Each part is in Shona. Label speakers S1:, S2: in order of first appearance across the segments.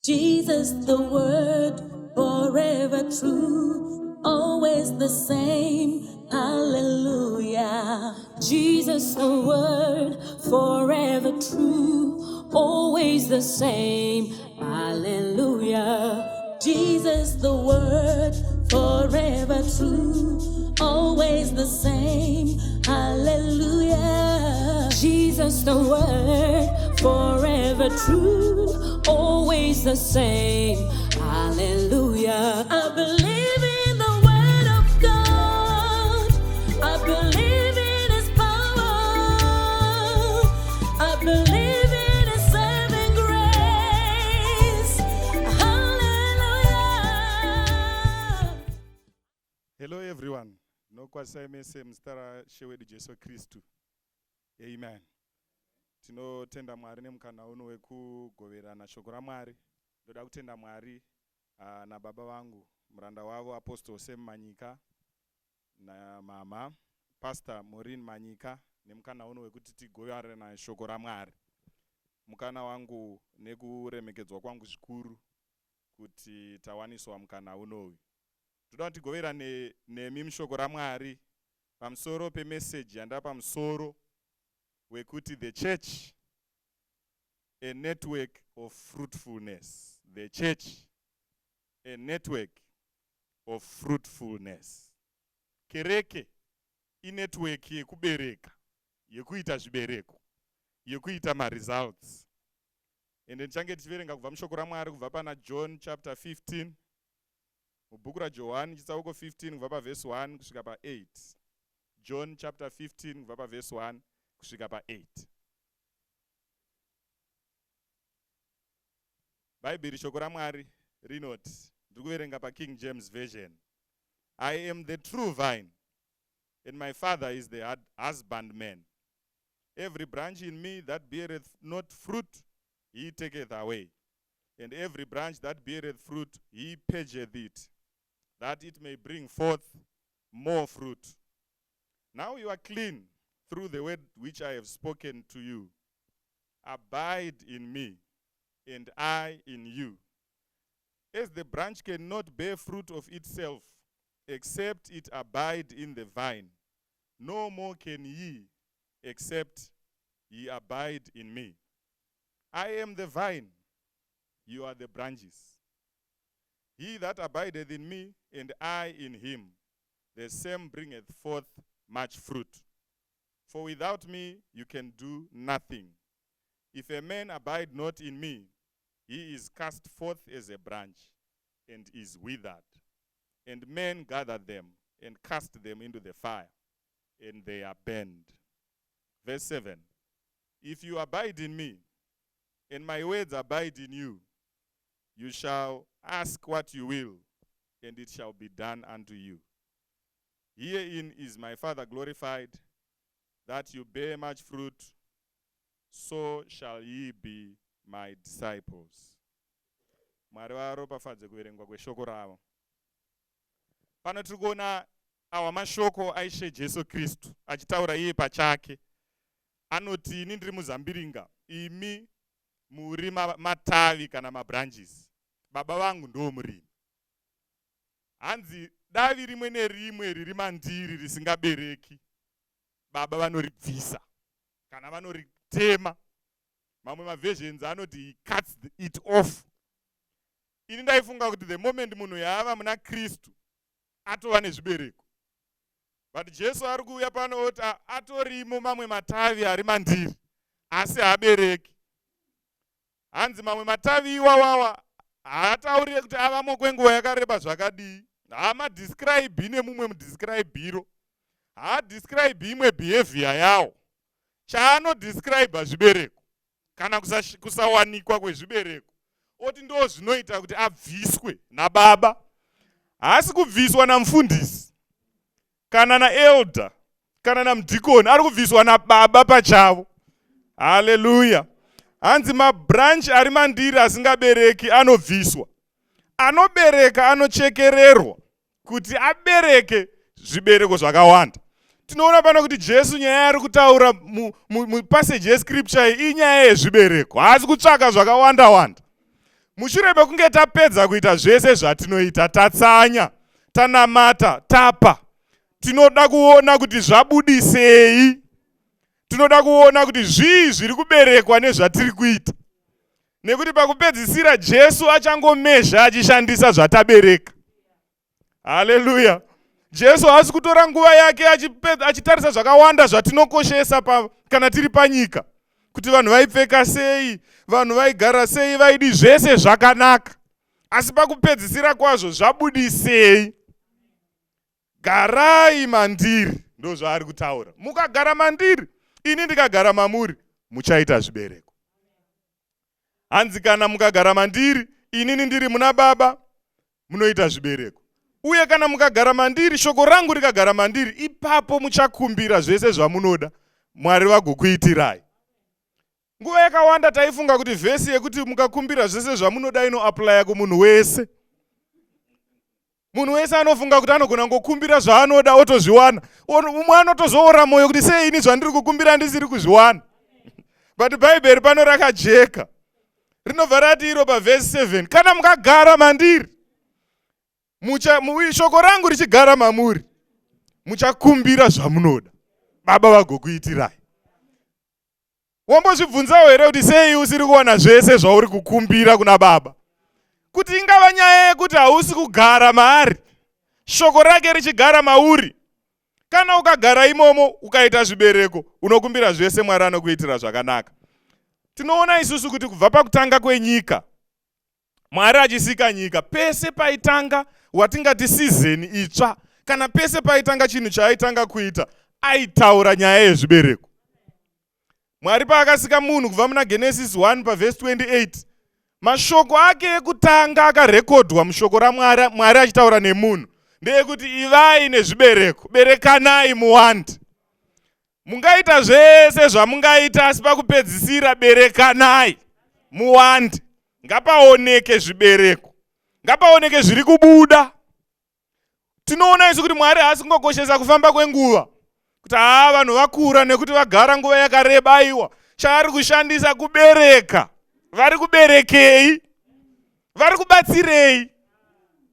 S1: Jesus, the Word, forever true, always the same. Hallelujah. Jesus, the Word, forever true, always the same. Hallelujah. Jesus, the Word, forever true, always the same. Hallelujah. Jesus, the Word, forever true, always the same. Hallelujah. I believe in the Word of God. I believe in His power. I believe in His saving grace. Hallelujah.
S2: Hello everyone. Nokwazisai mese muzita raShe wedu Jesu Kristu. Amen. Tinotenda Mwari nemukana uno wekugoverana shoko raMwari. Ndoda kutenda Mwari uh, nababa vangu muranda wavo Apostle Sam Manyika namama Pastor Maureen Manyika nemukana uno wekuti tigoverana shoko raMwari. Mukana wangu nekuremekedzwa kwangu zvikuru kuti tawaniswa mukana unoyu. Ndoda kuti tigoverane nemi mushoko raMwari pamusoro pemeseji yandapa musoro wekuti the church a network of fruitfulness. The church a network of fruitfulness. Kereke inetwork yekubereka, yekuita zvibereko, yekuita maresults. Ende tichange tichiverenga kubva mushoko raMwari kubva pana John chapter 15 mubhuku raJohani chitsauko 15 kubva pavhesi 1 kusvika pa8. John chapter 15 kubva pavhesi 1 kusvika pa8. Bhaibheri shoko raMwari rinoti, ndiri kuverenga paKing James Version. I am the true vine and my father is the husbandman. Every branch in me that beareth not fruit, he taketh away. And every branch that beareth fruit, he purgeth it, that it may bring forth more fruit. Now you are clean through the word which I have spoken to you. Abide in me, and I in you. As the branch cannot bear fruit of itself, except it abide in the vine, no more can ye, except ye abide in me. I am the vine, you are the branches. He that abideth in me, and I in him, the same bringeth forth much fruit. For without me you can do nothing. If a man abide not in me, he is cast forth as a branch and is withered. And men gather them and cast them into the fire, and they are burned. Verse 7 If you abide in me, and my words abide in you, you shall ask what you will, and it shall be done unto you. Herein is my Father glorified, that you bear much fruit, so shall ye be my disciples. Mwari varopafadze kuverengwa kweshoko ravo. Pano tiri kuona awa mashoko aIshe Jesu Kristu achitaura iye pachake. Anoti ini ndiri muzambiringa, imi muri matavi kana mabranches. Baba vangu ndiwo murimi. Hanzi davi rimwe nerimwe riri mandiri risingabereki, baba vanoribvisa kana vanoritema. Mamwe maversions anoti he cuts it off. Ini ndaifunga kuti the moment munhu yaava muna Kristu atova nezvibereko, but Jesu ari kuuya pano oti atorimo mamwe matavi ari mandiri asi haabereki. Hanzi mamwe matavi iwawawa haataurire kuti avamo kwenguva yakareba zvakadii, haamadescribe nemumwe mudescribiro, haadescribe imwe behavior yawo. Chaanodescribe zvibereko kana kusawanikwa kwezvibereko, oti ndo zvinoita kuti abviswe nababa. Haasi kubviswa namufundisi kana naelder kana namudhikoni, ari kubviswa nababa pachavo. Haleluya. Hanzi mabranch ari mandiri asingabereki anobviswa, anobereka anochekererwa kuti abereke zvibereko zvakawanda. Tinoona pano kuti Jesu nyaya yaari kutaura mupassage yescripture iyi inyaya yezvibereko. Haasi kutsvaka zvakawanda wanda. Mushure mekunge tapedza kuita zvese zvatinoita, tatsanya, tanamata, tapa, tinoda kuona kuti zvabudisei. Tinoda kuona kuti zvii zviri kuberekwa nezvatiri kuita, nekuti pakupedzisira Jesu achangomezha achishandisa zvatabereka. Haleluya! Jesu haasi kutora nguva yake achitarisa zvakawanda zvatinokoshesa kana tiri panyika, kuti vanhu vaipfeka sei, vanhu vaigara sei, vaidi zvese zvakanaka, asi pakupedzisira kwazvo zvabudisei? Garai mandiri, ndo zvaari kutaura. Mukagara mandiri, ini ndikagara mamuri, muchaita zvibereko. Hanzi kana mukagara mandiri, inini ndiri muna Baba, munoita zvibereko. Uye kana mukagara mandiri, shoko rangu rikagara mandiri, ipapo muchakumbira zvese zvamunoda, Mwari vagokuitirai. Nguva yakawanda taifunga kuti vhesi yekuti mukakumbira zvese zvamunoda inoaplaya kumunhu wese. Munhu wese anofunga kuti anogona ngokumbira zvaanoda otozviwana. Umwe anotozoora mwoyo kuti sei ini zvandiri kukumbira ndisiri kuzviwana. But Bhaibheri pano rakajeka, rinobva rati iro pavhesi 7, kana mukagara mandiri, shoko rangu richigara mamuri, muchakumbira zvamunoda, Baba vagokuitirai. Wambozvibvunzawo here kuti sei usiri kuwana zvese zvauri kukumbira kuna Baba? Kuti ingava nyaya yekuti hausi kugara maari, shoko rake richigara mauri. Kana ukagara imomo ukaita zvibereko, unokumbira zvese, Mwari anokuitira zvakanaka. Tinoona isusu kuti kubva pakutanga kwenyika, Mwari achisika nyika, pese paitanga watingati sizeni itsva, kana pese paitanga chinhu chaaitanga kuita, aitaura nyaya yezvibereko. Mwari paakasika munhu kubva muna Genesis 1 pavhesi 28, mashoko ake ekutanga akarekodwa mushoko raMwari, Mwari achitaura nemunhu, ndeyekuti ivai nezvibereko, berekanai muwande. Mungaita zvese zvamungaita, asi pakupedzisira berekanai muwande. Ngapaoneke zvibereko, ngapaoneke zviri kubuda. Tinoona isu kuti Mwari haasi kungokoshesa kufamba kwenguva, kuti haa vanhu vakura nekuti vagara nguva yakareba. Aiwa, chaari kushandisa kubereka. Vari kuberekei? Vari kubatsirei?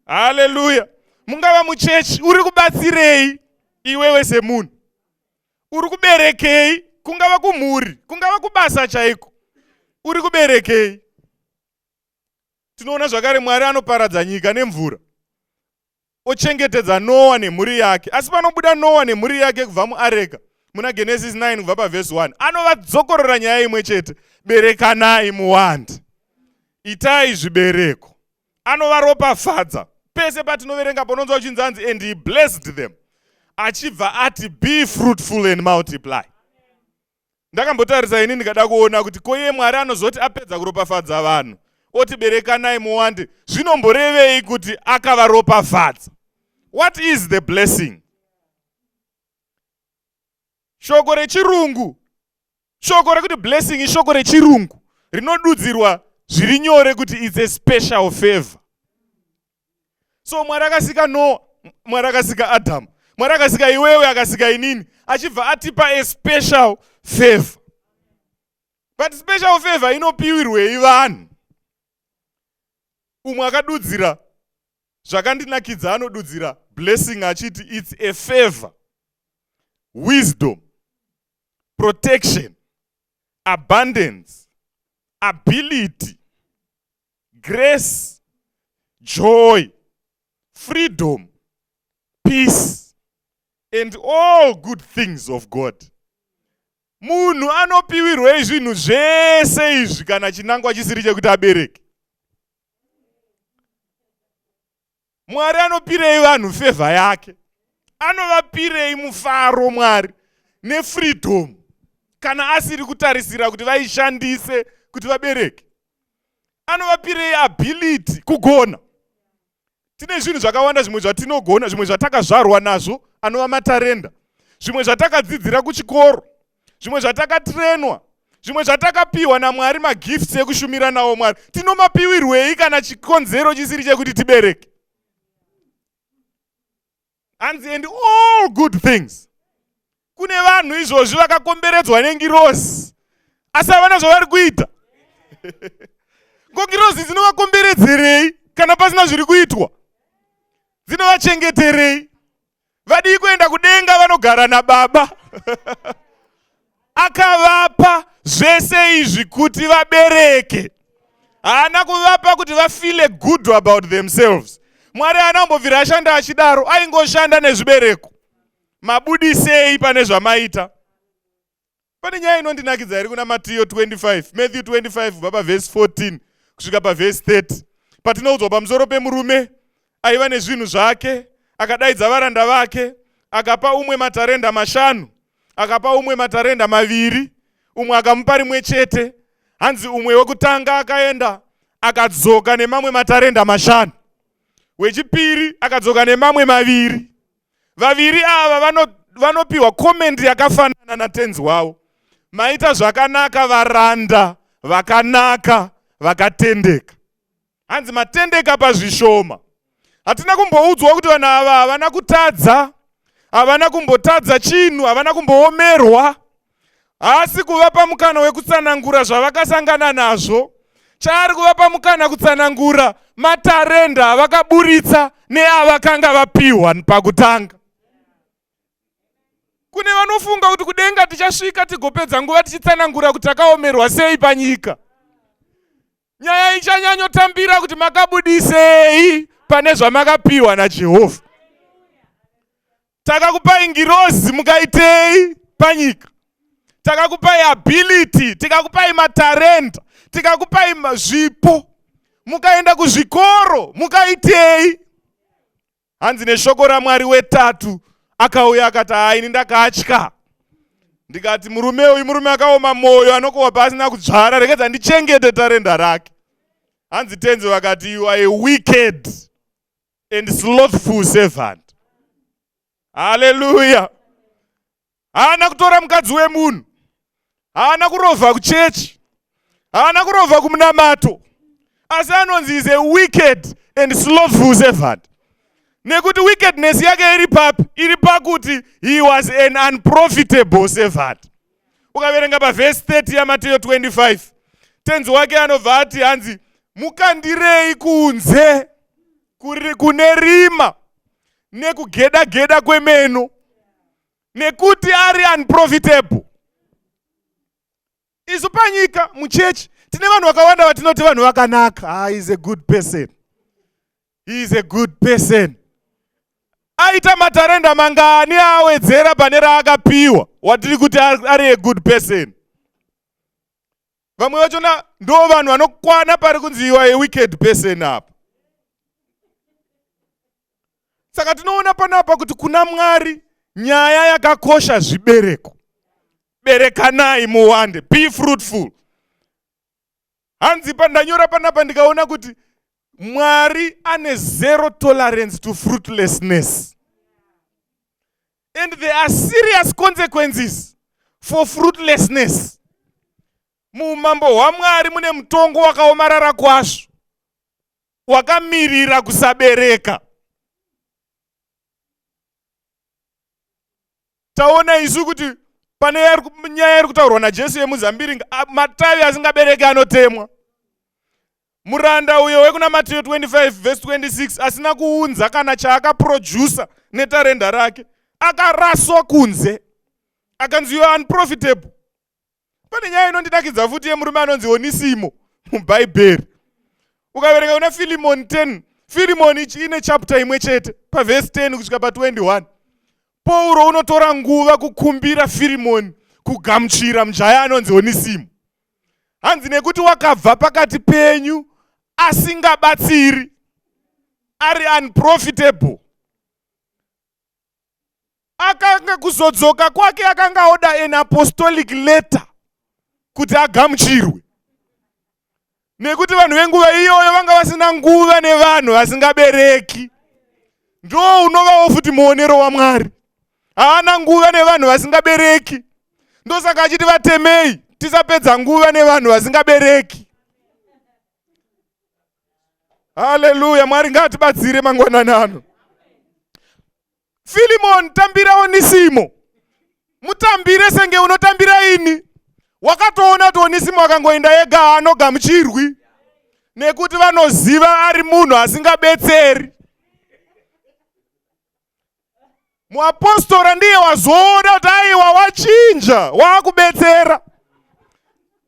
S2: Haleluya! Mungava muchechi, uri kubatsirei iwewe semunhu? Uri kuberekei? Kungava kumhuri, kungava kubasa chaiko, uri kuberekei? Tinoona zvakare Mwari anoparadza nyika nemvura, ochengetedza Noa nemhuri yake. Asi panobuda Noa nemhuri yake kubva muareka muna Genesis 9 kubva pavhesi 1, anovadzokorora nyaya imwe chete: berekanai muwande, itai zvibereko. Anovaropafadza. Pese patinoverenga panonzwa uchinzi anzi and he blessed them, achibva ati be fruitful and multiply. Ndakambotarisa ini ndikada kuona kuti koiye Mwari anozoti apedza kuropafadza vanhu oti berekanai muwande, zvinomborevei kuti akavaropafadza? What is the blessing? Shoko rechirungu, shoko rekuti blessing ishoko rechirungu rinodudzirwa zviri nyore kuti it's a special favor. So Mwari akasika Noa, Mwari akasika Adamu, Mwari akasika iwewe, akasika inini, achibva atipa a special favor. But special favor inopiwirwei vanhu? Umwe akadudzira zvakandinakidza, anodudzira blessing achiti it's a favor, wisdom, protection, abundance, ability, grace, joy, freedom, peace and all good things of God. Munhu anopiwirwei zvinhu zvese izvi kana chinangwa chisiri chekuti abereke? Mwari anopirei vanhu favor yake? Anovapirei mufaro Mwari nefreedom kana asiri kutarisira kuti vaishandise kuti vabereke? Anovapirei ability, kugona? Tine zvinhu zvakawanda, zvimwe zvatinogona, zvimwe zvatakazvarwa nazvo, anova matarenda, zvimwe zvatakadzidzira kuchikoro, zvimwe zvatakatrenwa, zvimwe zvatakapiwa naMwari, magifts ekushumira nawo Mwari. Tinomapiwirwei kana chikonzero chisiri chekuti tibereke? Hanzi and all good things. Kune vanhu izvozvi vakakomberedzwa nengirosi, asi havana zvavari kuita. Ko ngirozi dzinovakomberedzerei kana pasina zviri kuitwa? Dzinovachengeterei? Vadii kuenda kudenga vanogara nababa? Akavapa zvese izvi kuti vabereke. Haana kuvapa kuti vafile good about themselves. Mwari haana kumbobvira ashanda achidaro, aingoshanda nezvibereko. Mabudisei pane zvamaita? Pane nyaya inondinakidza iri kuna Matiyo 25, Matthew 25 kubva pavhesi 14 kusvika pavhesi 30, patinoudzwa pamusoro pemurume aiva nezvinhu zvake, akadaidza varanda vake, akapa umwe matarenda mashanu, akapa umwe matarenda maviri, umwe akamupa rimwe chete. Hanzi umwe wekutanga akaenda akadzoka nemamwe matarenda mashanu, wechipiri akadzoka nemamwe maviri. Vaviri ava vanopiwa comment yakafanana natenzi wavo. Maita zvakanaka varanda vakanaka vakatendeka. Hanzi matendeka pazvishoma. Hatina kumboudzwa kuti vanhu ava havana kutadza, havana kumbotadza chinhu, havana kumboomerwa. Haasi kuvapa mukana wekutsanangura zvavakasangana nazvo. Chaari kuvapa mukana kutsanangura matarenda avakaburitsa neavakanga vapiwa pakutanga. Kune vanofunga kuti kudenga tichasvika tigopedza nguva tichitsanangura kuti takaomerwa sei panyika. Nyaya ichanyanyotambira kuti makabudisei pane zvamakapiwa naJehovha. Takakupai ngirozi mukaitei panyika? Takakupai ability, tikakupai matarenda, tikakupai zvipo, mukaenda kuzvikoro mukaitei? Hanzi neshoko raMwari wetatu akauya akati, haini ndakatya, ndikati murume uyu murume akaoma mwoyo, anokohwa paasina kudzvara, rekedza ndichengete tarenda rake. Hanzi tenzi vakati, you are a wicked and slothful servant. Haleluya. Haana kutora mukadzi wemunhu, haana kurovha kuchechi, haana kurovha kumunamato, asi anonzi is a wicked and slothful servant. Nekuti wickedness yake iri papi? Iri pakuti he was an unprofitable servant. Ukaverenga pavhesi 30 yaMateo 25, tenzi wake anobva ati, hanzi mukandirei kunze kune rima nekugeda geda kwemeno, nekuti ari unprofitable. Isu panyika muchechi tine vanhu vakawanda vatinoti vanhu vakanaka. Ah, is a good person, he is a good person. Aita matarenda mangani aawedzera pane raakapiwa watiri kuti ari a good person? Vamwe vachona ndo vanhu vanokwana pari kunzi you are a wicked person apa. Saka tinoona panapa kuti kuna Mwari nyaya yakakosha zvibereko. Berekanai muwande, be fruitful. Hanzi pandanyora panapa ndikaona kuti Mwari ane zero tolerance to fruitlessness. And there are serious consequences for fruitlessness. Muumambo hwaMwari mune mutongo wakaomarara kwazvo wakamirira kusabereka. Taona isu kuti pane nyaya iri kutaurwa naJesu yemuzambiringa, matavi asingabereki anotemwa. Muranda uyo wekuna Mateo 25 verse 26 asina kuunza kana chaakaprodusa netarenda rake akaraswa kunze, akanzi you are unprofitable. Pane nyaya inondinakidza futi yemurume anonzi Onisimo muBhaibheri. Ukaverenga kuna Filimoni 10, Filimoni ine chapter imwe chete pavhesi 10 kusvika pa21. Pauro unotora nguva kukumbira Filimoni kugamuchira mujaya anonzi Onisimo. Hanzi nekuti wakabva pakati penyu asingabatsiri, ari unprofitable. Akanga kuzodzoka kwake akanga oda an apostolic letter kuti agamuchirwe, nekuti vanhu venguva iyoyo vanga vasina nguva nevanhu vasingabereki. Ndo unovawo futi muonero waMwari, haana nguva nevanhu vasingabereki. Ndosaka achiti vatemei, tisapedza nguva nevanhu vasingabereki. Haleluya, Mwari ngaatibatsire mangwanani ano. Filimon, tambira Onisimo, mutambire senge unotambira ini. Wakatoona kuti Onisimo akangoenda ega haanogamuchirwi. Nekuti vanoziva ari munhu asingabetseri. Muapostora ndiye wazoona kuti aiwa wachinja, waakubetsera.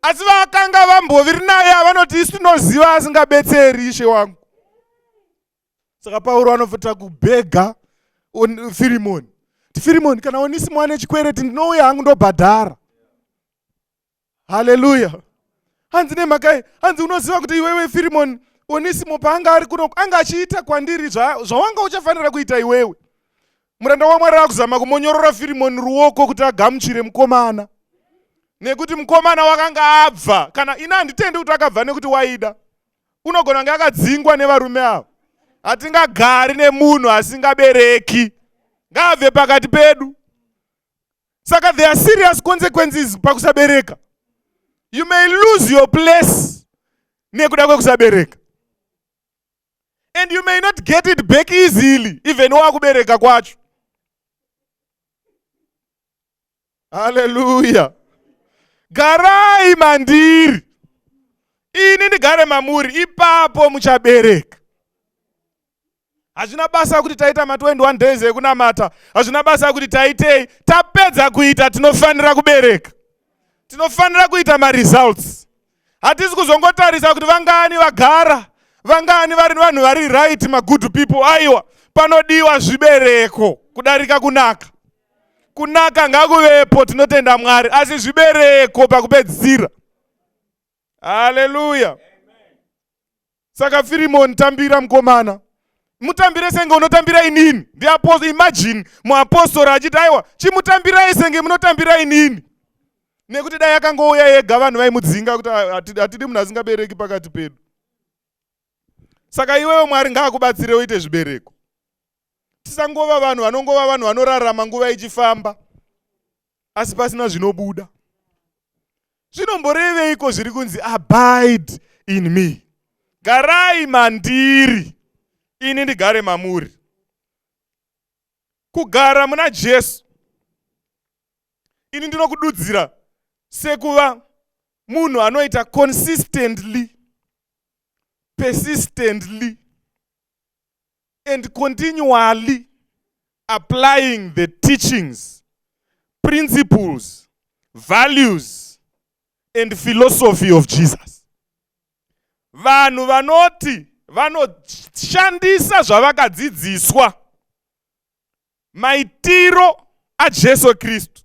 S2: Asi vakanga vamboviri naye vanoti isu tinoziva asingabetseri, ishe wangu. Saka Pauro anofota kubhega Firimoni. Firimoni, kana Onisimo ane chikwereti ndinouya hangu ndobhadhara. Haleluya. Hanzi nemhaka hanzi unoziva kuti iwewe Firimoni, Onisimo paanga ari kuno anga achiita kwandiri zvawanga uchafanira kuita iwewe. Muranda waMwari akuzama kumonyorora Firimoni ruoko kuti agamuchire mukomana. Nekuti mukomana wakanga abva, kana ini handitendi kuti akabva nekuti waida. Unogona kunge akadzingwa nevarume ava. Hatingagari nemunhu asingabereki. Ngaabve pakati pedu. Saka there are serious consequences pakusabereka. You may lose your place nekuda kwekusabereka. And you may not get it back easily even wakubereka kwacho. Hallelujah. Garai mandiri, ini ndigare mamuri, ipapo muchabereka. Hazvina basa kuti taita ma 21 days ekunamata, hazvina basa kuti taitei, tapedza kuita tinofanira kubereka. Tinofanira kuita ma results. Hatisi kuzongotarisa kuti vangani vagara, vangani vari vanhu vari right, ma good people. Aiwa, panodiwa zvibereko kudarika kunaka. Kunaka ngakuvepo, tinotenda Mwari, asi zvibereko pakupedzisira. Haleluya. Saka Firimoni, tambira mukomana, mutambire senge unotambira inini. Ndiapostle, imagine muapostora achiti aiwa chimutambirai senge munotambira inini. Nekuti dai akangouya ega vanhu vaimudzinga kuti hatidi munhu asingabereki pakati pedu. Saka iwewe Mwari ngaakubatsire uite zvibereko. Tisangova vanhu vanongova vanhu vanorarama nguva ichifamba asi pasina zvinobuda. Zvinomboreveiko zviri kunzi abide in me? Garai mandiri, ini ndigare mamuri. Kugara muna Jesu, ini ndinokududzira sekuva munhu anoita consistently, persistently and continually applying the teachings, principles, values and philosophy of Jesus. Vanhu vanoti vanoshandisa zvavakadzidziswa, maitiro aJesu Kristu,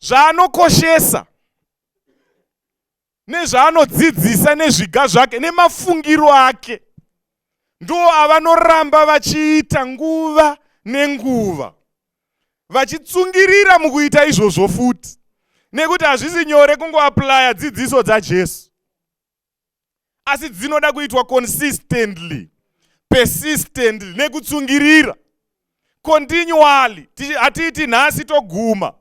S2: zvaanokoshesa nezvaanodzidzisa nezviga zvake nemafungiro ake, ndo avanoramba vachiita nguva nenguva, vachitsungirira mukuita izvozvo futi, nekuti hazvisi nyore kungoaplaya dzidziso dzaJesu, asi dzinoda kuitwa consistently, persistently, nekutsungirira, continually. Hatiiti nhasi toguma,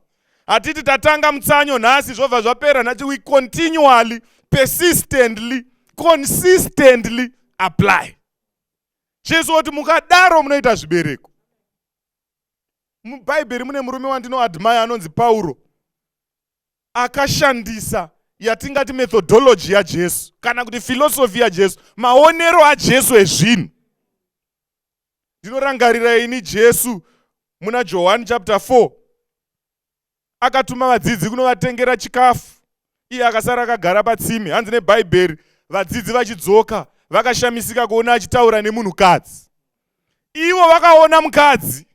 S2: hatiti tatanga mutsanyo nhasi zvobva zvapera nhasi. We continually, persistently, consistently apply. Jesu oti mukadaro munoita zvibereko. Mubhaibheri mune murume wandinoadmire anonzi Pauro, akashandisa yatingati methodology yaJesu kana kuti philosophy yaJesu, maonero aJesu ezvinhu. Ndinorangarira ini Jesu muna Johani chapter 4 akatuma vadzidzi kunovatengera chikafu, iye akasara akagara patsime. Hanzi neBhaibheri vadzidzi vachidzoka vakashamisika kuona achitaura nemunhukadzi. Ivo vakaona mukadzi,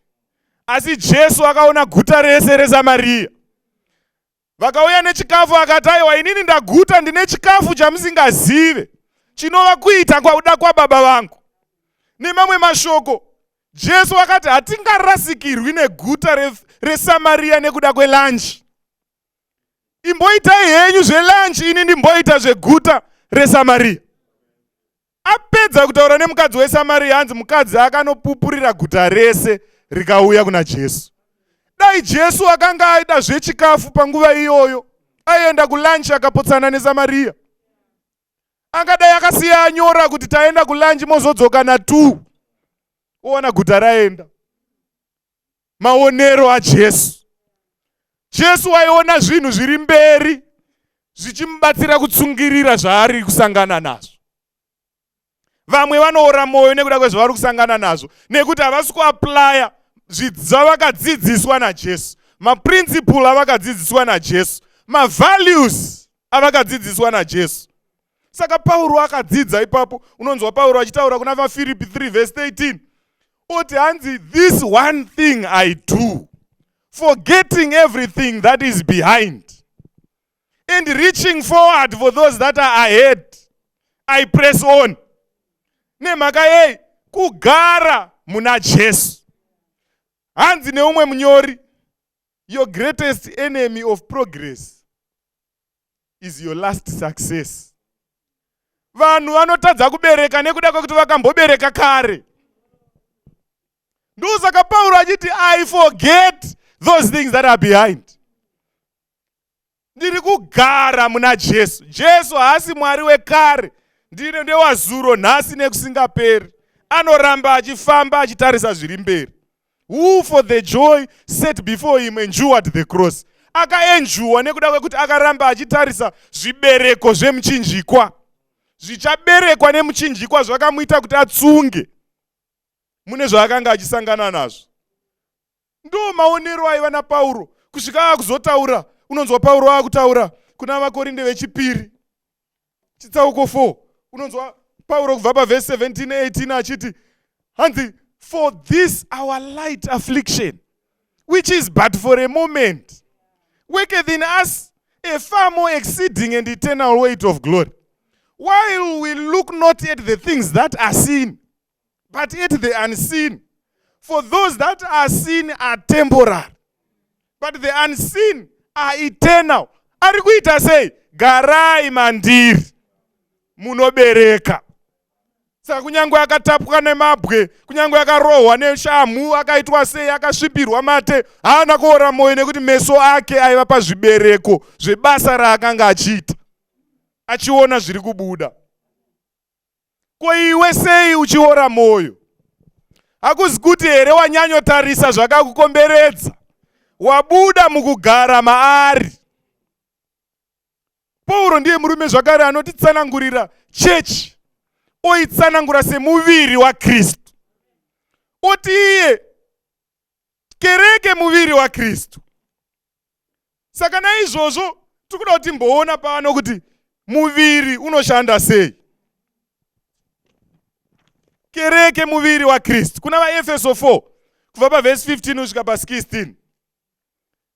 S2: asi Jesu akaona guta rese reSamaria. Vakauya nechikafu, akati aiwa, inini ndaguta, ndine chikafu chamusingazive, chinova kuita kwauda kwababa vangu. Nemamwe mashoko, Jesu akati hatingarasikirwi neguta reSamaria nekuda kwelunch. Imboitai henyu zvelunch, ini ndimboita zveguta reSamaria. Apedza kutaura nemukadzi weSamaria, hanzi mukadzi akanopupurira guta rese rikauya kuna Jesu. Dai Jesu akanga aida zvechikafu panguva iyoyo, aienda kulunch akapotsana neSamaria. Angadai akasiya anyora kuti taenda kulunch mozodzoka na2, owana guta raenda. Maonero aJesu. Jesu aiona zvinhu zviri mberi zvichimubatsira kutsungirira zvaari kusangana nazvo. Vamwe vanoora mwoyo nekuda kwezvavari kusangana nazvo, nekuti havasi kuapplya zvavakadzidziswa naJesu, maprinciple avakadzidziswa naJesu, mavalues avakadzidziswa naJesu. Saka Pauro akadzidza ipapo. Unonzwa Pauro achitaura kuna vaFiripi 3 vhesi 13, oti hanzi, "This one thing I do, forgetting everything that is behind and reaching forward for those that are ahead, I press on." Nemhaka yei? Kugara muna Jesu. Hanzi neumwe munyori, "Your greatest enemy of progress is your last success." Vanhu vanotadza kubereka nekuda kwekuti vakambobereka kare. Ndosaka Pauro achiti, "I forget those things that are behind." Ndiri kugara muna Jesu. Jesu haasi Mwari wekare, ndine ndewazuro, nhasi nekusingaperi. Anoramba achifamba achitarisa zviri mberi. Who for the joy set before him endured the cross. Akaendure nekuda kwekuti akaramba achitarisa zvibereko zvemuchinjikwa. Zvichaberekwa nemuchinjikwa zvakamuita kuti atsunge mune zvaakanga achisangana nazvo. Ndo maonero aiva naPauro kusvika akuzotaura. Unonzwa Pauro akutaura kuna Vakorinde vechipiri chitsauko 4. Unonzwa Pauro kubva pavhesi 17 18 achiti hanzi, "For this our light affliction, which is but for a moment, worketh in us a far more exceeding and eternal weight of glory, while we look not at the things that are seen, but at the unseen. For those that are seen are temporary, but the unseen are eternal." Ari kuita sei? Garai mandiri, munobereka. Saka kunyange akatapwa nemabwe, kunyange akarohwa neshamhu, akaitwa sei, akasvipirwa mate, haana kuora mwoyo, nekuti meso ake aiva pazvibereko zvebasa raakanga achiita, achiona zviri kubuda. Ko iwe sei uchiora mwoyo? Hakuzi kuti here wanyanyotarisa zvakakukomberedza, wabuda mukugara maari? Pauro ndiye murume zvakare anotitsanangurira chechi, oitsanangura semuviri waKristu. Oti iye kereke muviri waKristu. Saka naizvozvo tiri kuda kuti timboona pano kuti muviri unoshanda sei. Kereke muviri waKristu. Kuna VaEfeso 4 kubva pavhesi 15 kusvika pa16.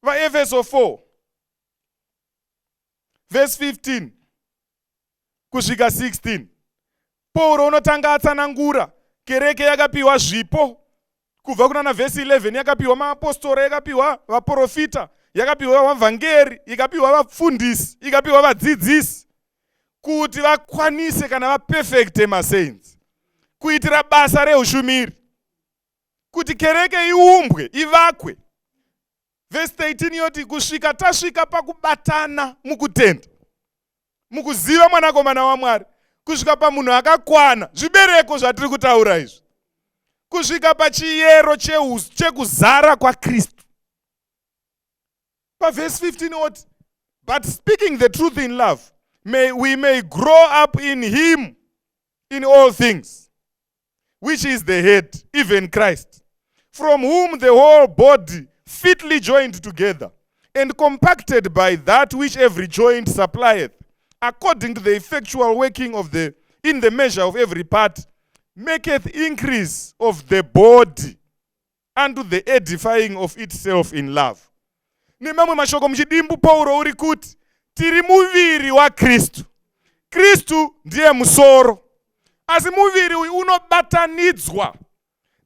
S2: VaEfeso 4 vhesi 15 kusvika 16, Pauro unotanga atsanangura kereke yakapiwa zvipo kubva kuna vhesi 11. Yakapiwa maapostora, yakapiwa vaprofita, yakapiwa vavhangeri, ikapiwa vafundisi, ikapiwa vadzidzisi, kuti vakwanise kana vaperfecte masaints kuitira basa reushumiri, kuti kereke iumbwe, ivakwe. Vhesi 13 yoti, kusvika tasvika pakubatana mukutenda, mukuziva Mwanakomana waMwari, kusvika pamunhu akakwana. Zvibereko zvatiri kutaura izvi, kusvika pachiyero chekuzara kwaKristu. Pavhesi 15 oti, "But speaking the truth in love, we may grow up in him in all things, which is the head, even Christ, from whom the whole body, fitly joined together and compacted by that which every joint supplieth, according to the effectual working of the in the measure of every part, maketh increase of the body unto the edifying of itself in love." Nemamwe mashoko, muchidimbu, Pauro uri kuti tiri muviri waKristu. Kristu ndiye musoro, asi muviri uyu unobatanidzwa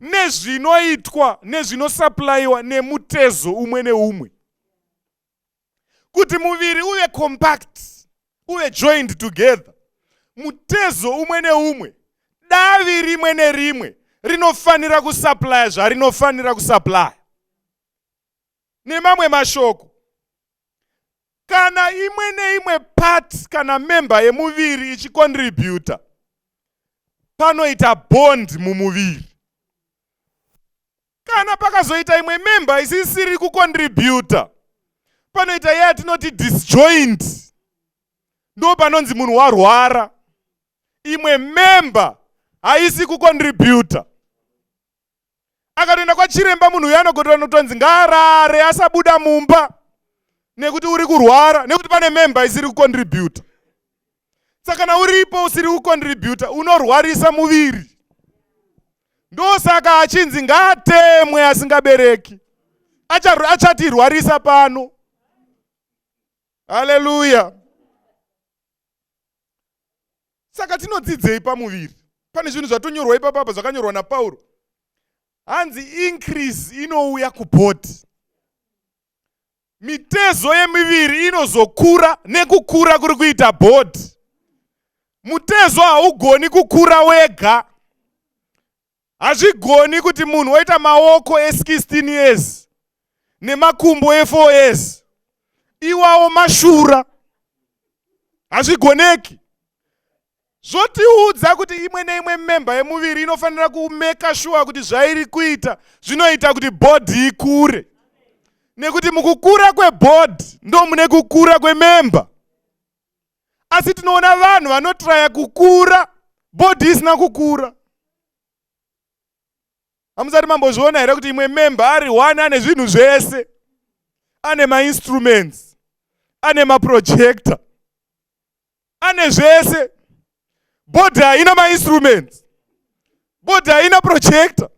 S2: nezvinoitwa, nezvinosupplyiwa nemutezo umwe neumwe, kuti muviri uve compact, uve joined together. Mutezo umwe neumwe, davi rimwe nerimwe rinofanira kusupplya zvarinofanira kusupplya. Nemamwe mashoko, kana imwe neimwe part kana member yemuviri ichicontributa, panoita bond mumuviri. Kana pakazoita imwe member isisiri kucontributa, panoita iye yatinoti disjoint. Ndo panonzi munhu warwara. Imwe member Haisi kucontributa. Akatoenda kwachiremba, munhu uyo anogotonotonzi ngaarare, asabuda mumba nekuti uri kurwara, nekuti pane member isiri kucontributa. Saka kana uripo usiri kucontributa, unorwarisa muviri. Ndosaka achinzi ngaatemwe asingabereki, achatirwarisa pano. Haleluya! Saka tinodzidzei pamuviri? Pane zvinhu zvatonyorwa ipapapa, zvakanyorwa naPauro. Hanzi increase inouya kubody. Mitezo yemiviri inozokura nekukura kuri kuita body. Mutezo haugoni kukura wega. Hazvigoni kuti munhu woita maoko e16 years nemakumbo e4 years, iwawo mashura. Hazvigoneki. Zvotiudza kuti imwe neimwe member yemuviri inofanira kumake sure kuti zvairi kuita zvinoita kuti body ikure, nekuti mukukura kwebody ndo mune kukura kwemember. Asi tinoona vanhu vanotraya kukura body isina kukura. Hamusati mambozviona here kuti imwe member ari one ane zvinhu zvese, ane mainstruments, ane maprojector, ane zvese? Body haina mainstruments, body haina projector.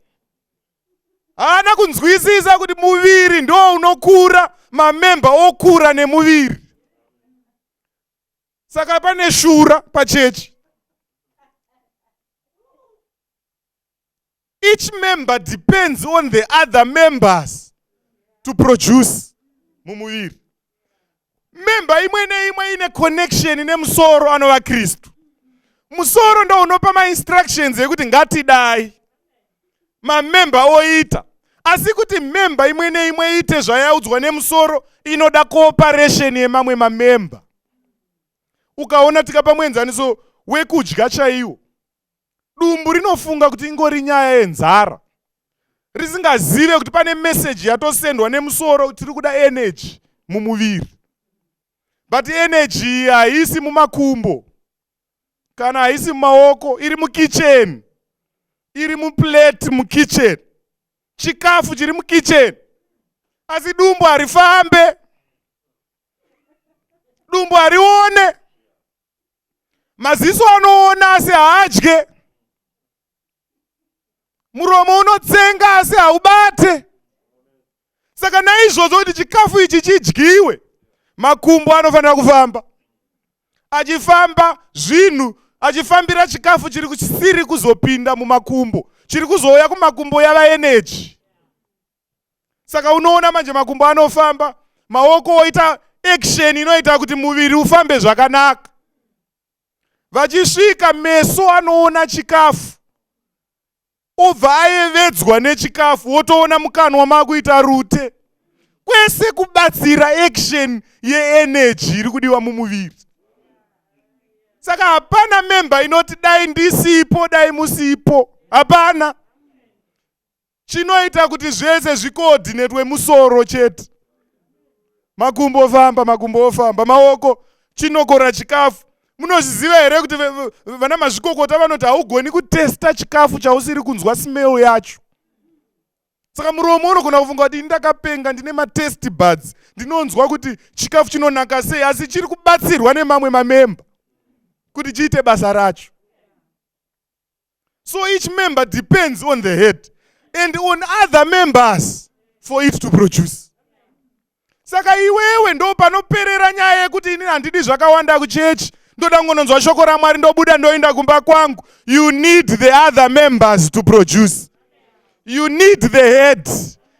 S2: Haana kunzwisisa kuti muviri ndo unokura, mamember okura nemuviri. Saka pane shura pachechi. Each member depends on the other members to produce mumuviri. Member imwe neimwe ine connection nemusoro, anova Kristu. Musoro ndo unopa mainstructions ekuti ngatidai, mamember oita. Asi kuti member imwe neimwe iite zvayaudzwa nemusoro, inoda cooperation yemamwe mamember. Ukaona, tikapa muenzaniso wekudya chaiwo, dumbu rinofunga kuti ingori nyaya yenzara, risingazive kuti pane meseji yatosendwa nemusoro: tiri kuda energy mumuviri. But energy iyi haisi mumakumbo kana haisi mumaoko, iri mukicheni, iri muplate mukicheni, chikafu chiri mukicheni. Asi dumbu harifambe, dumbu harione. Maziso anoona asi haadye, muromo unotsenga asi haubate. Saka naizvozvo, kuti chikafu ichi chidyiwe, makumbo anofanira kufamba, achifamba zvinhu, achifambira chikafu chiri chisiri kuzopinda mumakumbo. Chiri kuzouya kumakumbo yava energy. Saka unoona manje makumbo anofamba, maoko oita action inoita kuti muviri ufambe zvakanaka. Vachisvika, meso anoona chikafu, obva ayevedzwa nechikafu, wotoona mukanwa makuita rute, kwese kubatsira action yeenergy iri kudiwa mumuviri. Saka hapana member inoti dai ndisipo, dai musipo. Hapana. Chinoita kuti zvese zvicoordinatwe musoro chete. Makumbo ofamba, makumbo ofamba, maoko chinokora chikafu. Munozviziva here kuti vana mazvikokota vanoti haugoni kutesta chikafu chausiri kunzwa smell yacho? Saka muromo unogona kufunga kuti ndakapenga, ndine mataste buds, ndinonzwa kuti chikafu chinonaka sei, asi chiri kubatsirwa nemamwe mamember kuti chiite basa racho. So each member depends on the head and on other members for it to produce. Saka iwewe ndo panoperera nyaya yekuti inini handidi zvakawanda kuchechi, ndoda kungononzwa shoko raMwari, ndobuda, ndoenda kumba kwangu. You need the other members to produce. You need the head.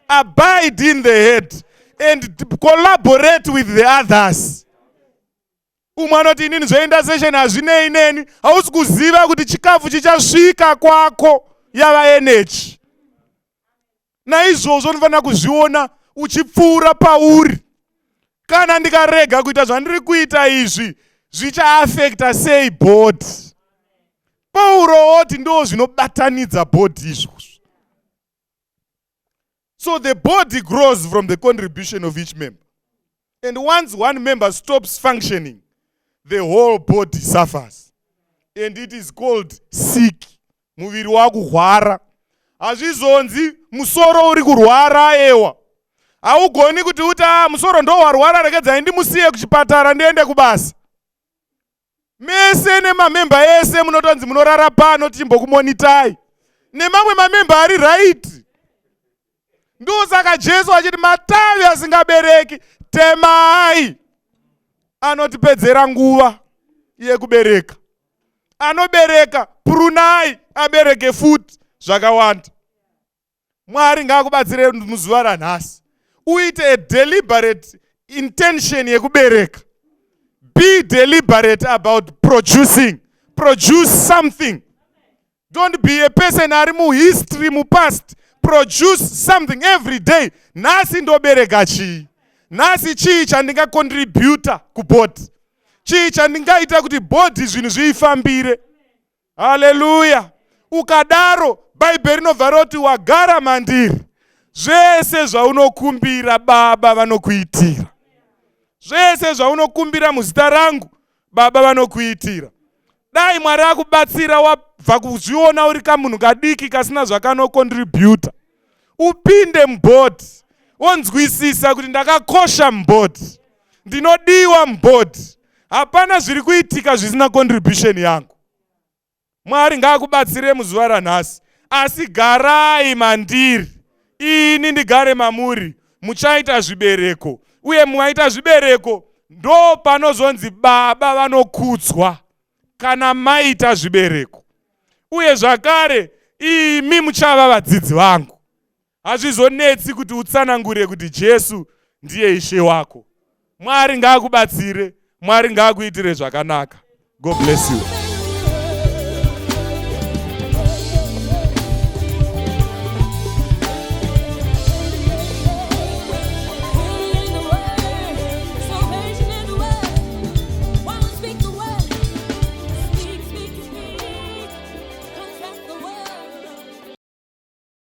S2: Abide in the head and collaborate with the others. Umwe anoti inini zveintercession hazvinei neni. Hausi kuziva kuti chikafu chichasvika kwako yava energy. Naizvozvo unofanira kuzviona uchipfuura pauri: kana ndikarega kuita zvandiri kuita izvi, zvichaaffecta sei body? Pauro oti ndo zvinobatanidza body izvozvo. So the body grows from the contribution of each member, and once one member stops functioning, the whole body suffers and it is called sick. Muviri wakurwara. Hazvizonzi musoro uri kurwara ewa. Haugoni kuti uti ah, musoro ndo warwara, regedzai ndimusiye kuchipatara ndiende kubasa. Mese nemamemba ese munotonzi munorara pano tichimbokumonitai, nemamwe mamemba ari right. Ndosaka Jesu achiti matavi asingabereki temai. Anotipedzera nguva yekubereka. Anobereka prunai, abereke futi zvakawanda. Mwari ngaakubatsire muzuva ranhasi uite a deliberate intention yekubereka. Be deliberate about producing. Produce something. Don't be a person ari muhistory, mupast. Produce something every day. Nhasi ndobereka chii? Nhasi chii chandingacontributa kuboard? Chii chandingaita kuti board zvinhu zviifambire? Haleluya. Ukadaro Bhaibheri rinobva roti wagara mandiri, zvese zvaunokumbira Baba vanokuitira. Zvese zvaunokumbira muzita rangu, Baba vanokuitira. Dai Mwari akubatsira wabva kuzviona uri kamunhu kadiki kasina zvakanokontributa, upinde muboard, wonzwisisa kuti ndakakosha muboard, ndinodiwa muboard, hapana zviri kuitika zvisina contribution yangu. Mwari ngaakubatsire muzuva ranhasi. Asi garai mandiri, ini ndigare mamuri, muchaita zvibereko. Uye mukaita zvibereko, ndo panozonzi Baba vanokudzwa kana maita zvibereko. Uye zvakare imi muchava vadzidzi vangu. Hazvizonetsi kuti utsanangure kuti Jesu ndiye Ishe wako. Mwari ngaakubatsire. Mwari ngaakuitire zvakanaka. God bless you.